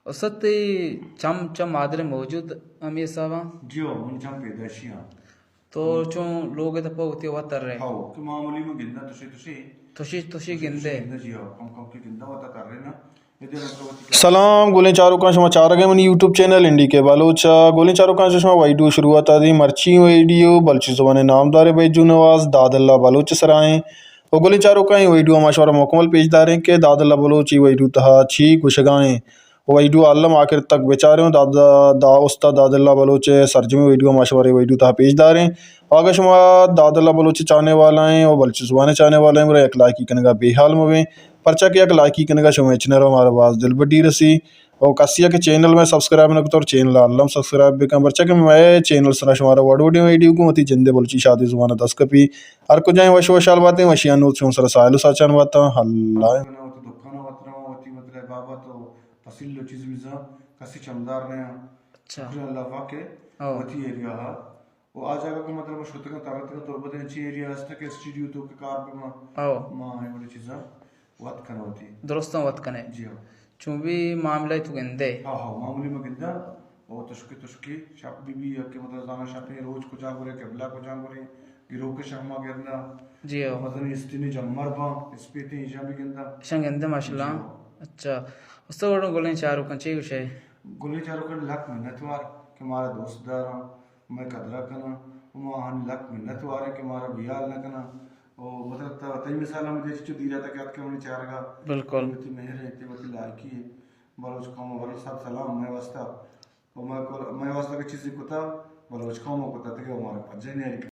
استاد، تئی چم، چم مادر موجود ہمے حساباں؟ جی ہو، من چم پیدائشی ہاں۔ تو چون لوگ ءِ تپا وتی وت ترے؟ ہاؤ، کہ معمولی ما گنداں، تشے، تشے۔ تشے، تشے گندے؟ گنداں، جی ہاؤ، کم کم کے گنداں، وتا ترے نا۔ سلام گلیں چاروکاں، شما چارگ ءَ منی یوٹیوب چینل این ڈی کے بلوچ ءَ۔ گلیں چاروکاں، چو شما ویڈیو شروعات ءَ دی، مرچی ویڈیو بلوچی زبان ءِ نامداریں بیجو نواز داد اللہ بلوچ ءِ سرا ایں۔ و گلیں چاروکاں، اے ویڈیو ما شمارا مکمل پیش داریں کہ داد اللہ بلوچ اے ویڈیو تہا چی گوشگا ایں۔ و ویڈیو الم آخر تک بچاریں و داد، دا استاد داد اللہ بلوچ ءِ سرجمیں ویڈیو ما شمارا اے ویڈیو تہا پیش داریں۔ و اگاں شما داد اللہ بلوچ ءِ چاہنے والا ایں و بلوچی زبان ءِ چاہنے والا ایں، گڑا یک لائکی کنگا بے حال مبیں۔ پرچا کہ یک لائکی کنگا شما ہچ نہ رو، مارا باز دلبڈی رسی۔ و کسی کہ چینل مئے سبسکرائب نہ کتو، چینل الم سبسکرائب بکن، پرچا کہ مئے چینل سرا شمارا وڑ وڑیں ویڈیو گوں وتی جندے بلوچی شادی زبان دست کپی۔ ہر کجائیں وش وشحال باتیں، وشیانی نود شما سرا ساہیل و ساچان باتاں۔ اللہ۔ وتی دکان وت رواں، وتی مطلب بابت و پسیل و چیز میزاں کسی چمدار نہ آں۔ اچھا۔ شکر اللہ پاک کہ ہاں۔ وتی ایریا ہا و آ جاگہ کہ مطلب شتگاں ترتگاں، تربت انچیں ایریا است کہ اسٹوڈیو تو کہ کار بہ ما، ہاؤ۔ ما اے وڑیں چیزاں وت کن وتی۔ درستاں وت کنے۔ جی ہاں۔ چون بھی معاملہ تو گندے؟ ہاں ہاں، معمولی ما گنداں۔ او تشکی تشکی شپ بی بی یا کہ مطلب زانا شپیں روچ کجا گرے، قبلہ کجا گرے، گروک شما گرنا۔ جی ہاں۔ مزنی استینی جمر باں، اسپیتیں ایشاں بھی گنداں۔ ایشاں گندے ماشاءاللہ۔ جی ہاں۔ اچھا۔ استاد وڑوں گلیں چاروکاں چی گوشے؟ گلیں چاروکاں لک منت وار کہ مارا دوست داراں۔ مئے قدر ءَ کناں، و ما آہانی لک منت واریں کہ مارا بیال نہ کناں۔ و مطلب تا-، تئی مثال ہم دے چچو دیر ءَ تک اتکے منی چارگا۔ بالکل۔ وتی مہر ہے، تئی وتی لائکی ہے۔ بلوچ قوم ءَ بلوچ صاحب سلام مئے واسطہ۔ و مئے کول-، مئے واسطہ کہ چیزی کتا، بلوچ قوم ءَ کتا، تکے و مارا پجے نیاری۔